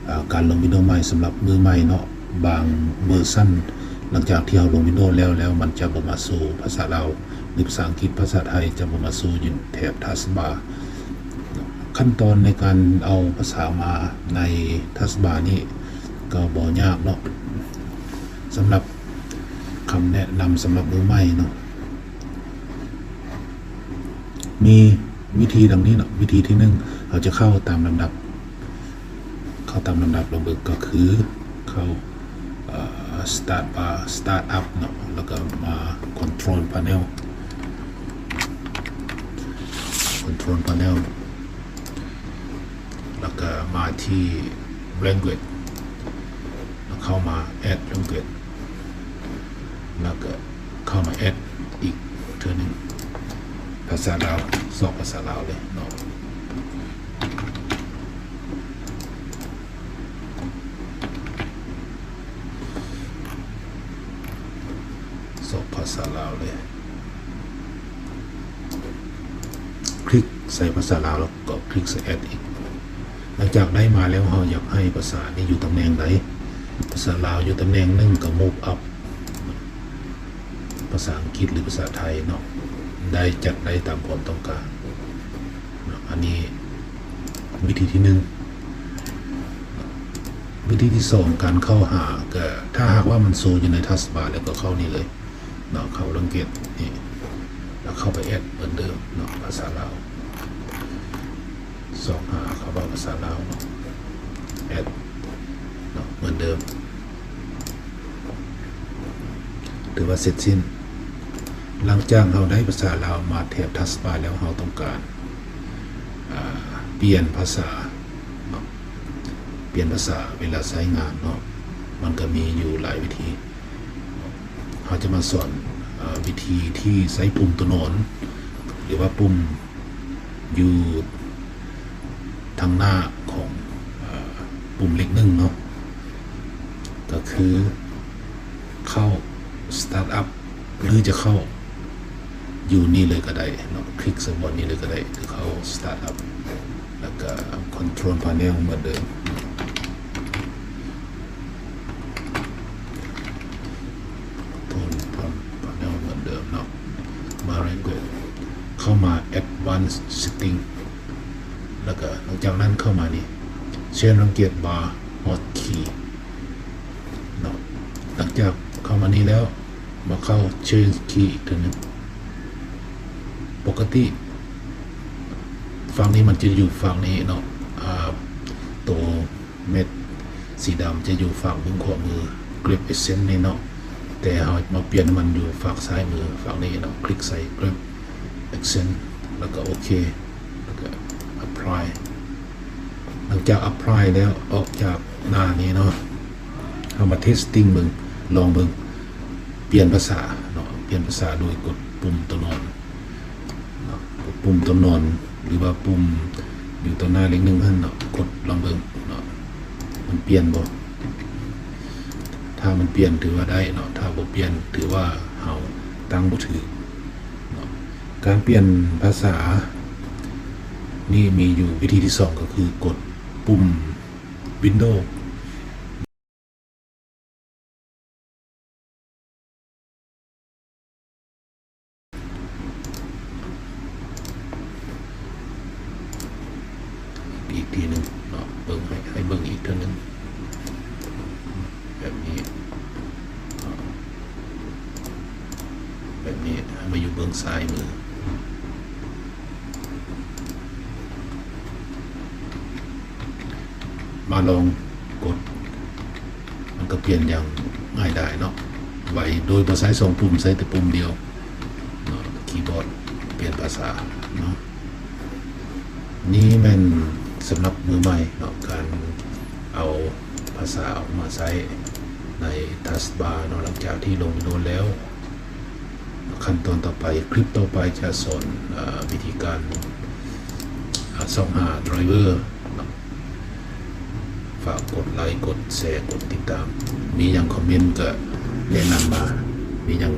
ອາ ການລົງວິນໂດໃໝ່ສຳລັບມືໃໝ່ເນາະ, ບາງເວີຊັນຫຼັງຈາກທີ່ເຮົາລົງວິນໂດແລ້ວ ແລ້ວມັນຈະບໍ່ມາໂຊພາສາລາວ ຫຼື ພາສາອັງກິດ ພາສາໄທຈະບໍ່ມາໂຊຢູ່ແຖບທາສບາ. ຂັ້ນຕອນໃນການເອົາພາສາມາໃນທາສບານີ້ກໍບໍ່ຍາກເນາະ. ສຳລັບຄຳແນະນຳສຳລັບມືໃໝ່ເນາະ ມີວິທີດັ່ງນີ້ເນາະ. ວິທີທີໜຶ່ງ ເຮົາຈະເຂົ້າຕາມລຳດັບ ເຂົ້າຕາມລຳດັບລອງເບິ່ງ ກໍຄືເຂົ້າ ເອີ Start Bar Start Up ເນາະ ແລ້ວກໍມາ Control Panel Control Panel ແລ້ວກໍມາທີ່ Language ແລ້ວເຂົ້າມາ Add Language ແລ້ວກໍເຂົ້າມາ Add ອີກເທື່ອໜຶ່ງ ພາສາລາວ ຊອກພາສາລາວເລີຍເນາະ. ຊອກພາສາລາວເລີຍ ຄລິກໃສ່ພາສາລາວ ແລ້ວກໍຄລິກໃສ່ Add ອີກ. ຫຼັງຈາກໄດ້ມາແລ້ວ ເຮົາຢາກໃຫ້ພາສານີ້ຢູ່ຕຳແໜ່ງໃດ? ພາສາລາວຢູ່ຕຳແໜ່ງໜຶ່ງ ກໍ Move Up ພາສາອັງກິດ ຫຼື ພາສາໄທເນາະ ໄດ້ ຈັດໄດ້ຕາມຄວາມຕ້ອງການເນາະ. ອັນນີ້ວິທີທີໜຶ່ງ. ວິທີທີສອງ ການເຂົ້າຫາ ກໍຖ້າຫາກວ່າມັນໂຊຢູ່ໃນທາສບາ ແລ້ວກໍເຂົ້ານີ້ເລີຍເນາະ ເຂົ້າ Language ນີ້ ແລ້ວເຂົ້າໄປ Add ເໝືອນເດີມເນາະ ພາສາລາວ ຊອກຫາຄຳວ່າພາສາລາວເນາະ Add ເນາະ ເໝືອນເດີມ. ຖືວ່າເສັດສິ້ນ. ຫຼັງຈາກເຮົາໄດ້ພາສາລາວມາແຖບທາສບາແລ້ວ ເຮົາຕ້ອງການ ອາ ປ່ຽນພາສາເນາະ ປ່ຽນພາສາເວລາໃຊ້ງານເນາະ ມັນກໍມີຢູ່ຫຼາຍວິທີ. ເຮົາຈະມາສອນ ອາ ວິທີທີ່ໃຊ້ປຸ່ມຕົວໜອນ ຫຼືວ່າປຸ່ມ ຢູ່ທາງໜ້າຂອງ ເອີ ປຸ່ມເລກໜຶ່ງເນາະ ກໍຄືເຂົ້າ Start Up ຫຼືຈະເຂົ້າຢູ່ນີ້ເລີຍກໍໄດ້ເນາະ ຄລິກໃສ່ບ່ອນນີ້ເລີຍກໍໄດ້ ຄືເຂົ້າ Start Up ແລ້ວກໍ Control Panel ເໝືອນເດີມ Control Panel ເໝືອນເດີມເນາະ. ມາ Language ເຂົ້າມາ Advanced Setting ແລ້ວກໍຫຼັງຈາກນັ້ນເຂົ້າມານີ້ Change Language Bar Hotkey ເນາະ. ຫຼັງຈາກເຂົ້າມານີ້ແລ້ວ ມາເຂົ້າ Change Key ອີກເທື່ອໜຶ່ງ. ປົກກະຕິຝັ່ງນີ້ມັນຈະຢູ່ຝັ່ງນີ້ເນາະ ອາ ໂຕ ເມັດສີດຳຈະຢູ່ຟາກເບື້ອງຂວາມື Grep Accent ນີ້ເນາະ ແຕ່ເຮົາມາປ່ຽນໃຫ້ມັນຢູ່ຟາກຊ້າຍມື ຟາກນີ້ເນາະ ຄລິກໃສ່ Grep Accent ແລ້ວກໍໂອເຄ ແລ້ວກໍ Apply. ຫຼັງຈາກ Apply ແລ້ວ ອອກຈາກໜ້ານີ້ເນາະ ເຮົາມາ Testing ເບິ່ງ ລອງເບິ່ງ ປ່ຽນພາສາເນາະ ປ່ຽນພາສາໂດຍກົດປຸ່ມຕົວນອນ ເນາະ ປຸ່ມຕົວນອນ ຫຼືວ່າປຸ່ມຢູ່ຕໍ່ໜ້າເລກໜຶ່ງຫັ້ນເນາະ ກົດລອງເບິ່ງເນາະ ມັນປ່ຽນບໍ່? ຖ້າມັນປ່ຽນຖືວ່າໄດ້ເນາະ ຖ້າບໍ່ປ່ຽນຖືວ່າເຮົາຕັ້ງບໍ່ຖືກເນາະ. ການປ່ຽນພາສານີ້ມີຢູ່ວິທີທີສອງ ກໍຄືກົດປຸ່ມ Windows ອີກທີໜຶ່ງເນາະ ເບິ່ງໃຫ້ ໃຫ້ເບິ່ງອີກເທື່ອໜຶ່ງ ແບບນີ້ເນາະ ແບບນີ້ ໃຫ້ມາຢູ່ເບື້ອງຊ້າຍມື. ມາລອງກົດ ມັນກໍປ່ຽນຢ່າງງ່າຍດາຍເນາະ ໄວ ໂດຍບໍ່ໃຊ້ສອງປຸ່ມ ໃຊ້ແຕ່ປຸ່ມດຽວເນາະ ຄີບອດປ່ຽນພາສາເນາະ. ນີ້ແມ່ນສຳລັບມືໃໝ່ເນາະ ການເອົາພາສາອອກມາໃຊ້ໃນທາສບາເນາະ ຫຼັງຈາກທີ່ລົງໂດນແລ້ວ. ຂັ້ນຕອນຕໍ່ໄປ ຄລິບຕໍ່ໄປຈະສອນ ເອີ ວິທີການ ເອີ ຊອກຫາໄດຣເວີເນາະ. ຝາກກົດໄລ ກົດແຊ ກົດຕິດຕາມ ມີຫຍັງຄອມເມັນກໍແນະນຳມາ ມີຫຍັງ